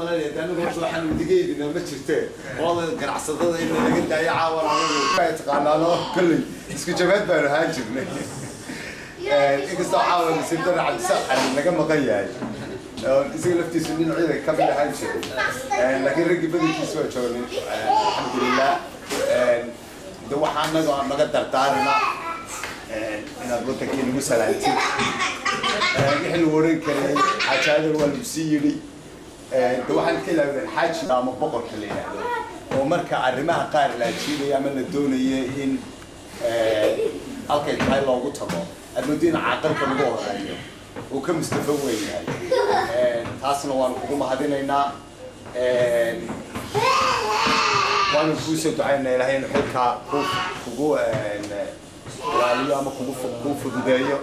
Malanaya anigu horta waxaan udigeydina ma jirtee, qolada ganacsatada in laga daayo caawan. Anigu taqaanaano kolley isku jabaad baanu ahaan jirnay, inkastoo caawa nasiib darra Cabdisaaq Xalin naga maqan yahay, isaga laftiisu nin ciidanka ka mid ahaan jiray, laakiin raggii badankiisa waa joognay, alxamdulilah. De waxaa naga dardaarina inaad wadankii nagu salaantid. Wixii lagu odhan karay xaajadan waa lagu sii yidhi. De waxaan ka ilaawden xaaji ama boqorka la yidhaahdo, oo marka arrimaha qaar la ajiibaya ama la doonaya in halkay tahay loogu tago, aad moodo in caaqilka lagu horeeyo uu ka mustafa weyn yahay. Taasna waanu kugu mahadinaynaa, waanu kuu soo ducaynaa Ilahay inuu xilkaa kugu ilaaliyo ama kuu fududeeyo.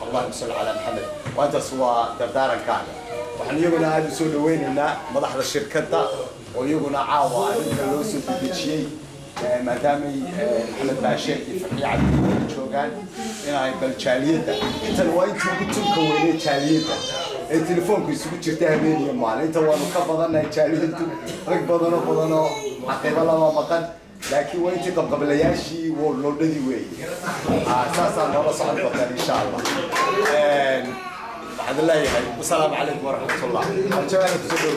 Allahuma salli calaa Maxamed. Waa intaas, waa dardaarankaaga. Waxaan iyaguna aada usoo dhaweynaynaa madaxda shirkadda, oo iyaguna caawa arrinta loo soo dedejiyey, maadaamay Maxamed Baashe iyo Farxiye Cabdi joogaan, inay bal jaaliyadda intan waa intii ugu tunka weynay jaaliyadda ee telefoonku isugu jirta habeen iyo maalin. Inta waanu ka badannahay jaaliyaddu, rag badanoo badanoo xaqiibo lama maqan, laakiin waa intii qabqablayaashii loodhadii weeye. Saasaa noola socon doontaan insha Allah. Waxaan leeyahay wasalaamu calaykum waraxmatullah. Arjawaan kusoo dhow.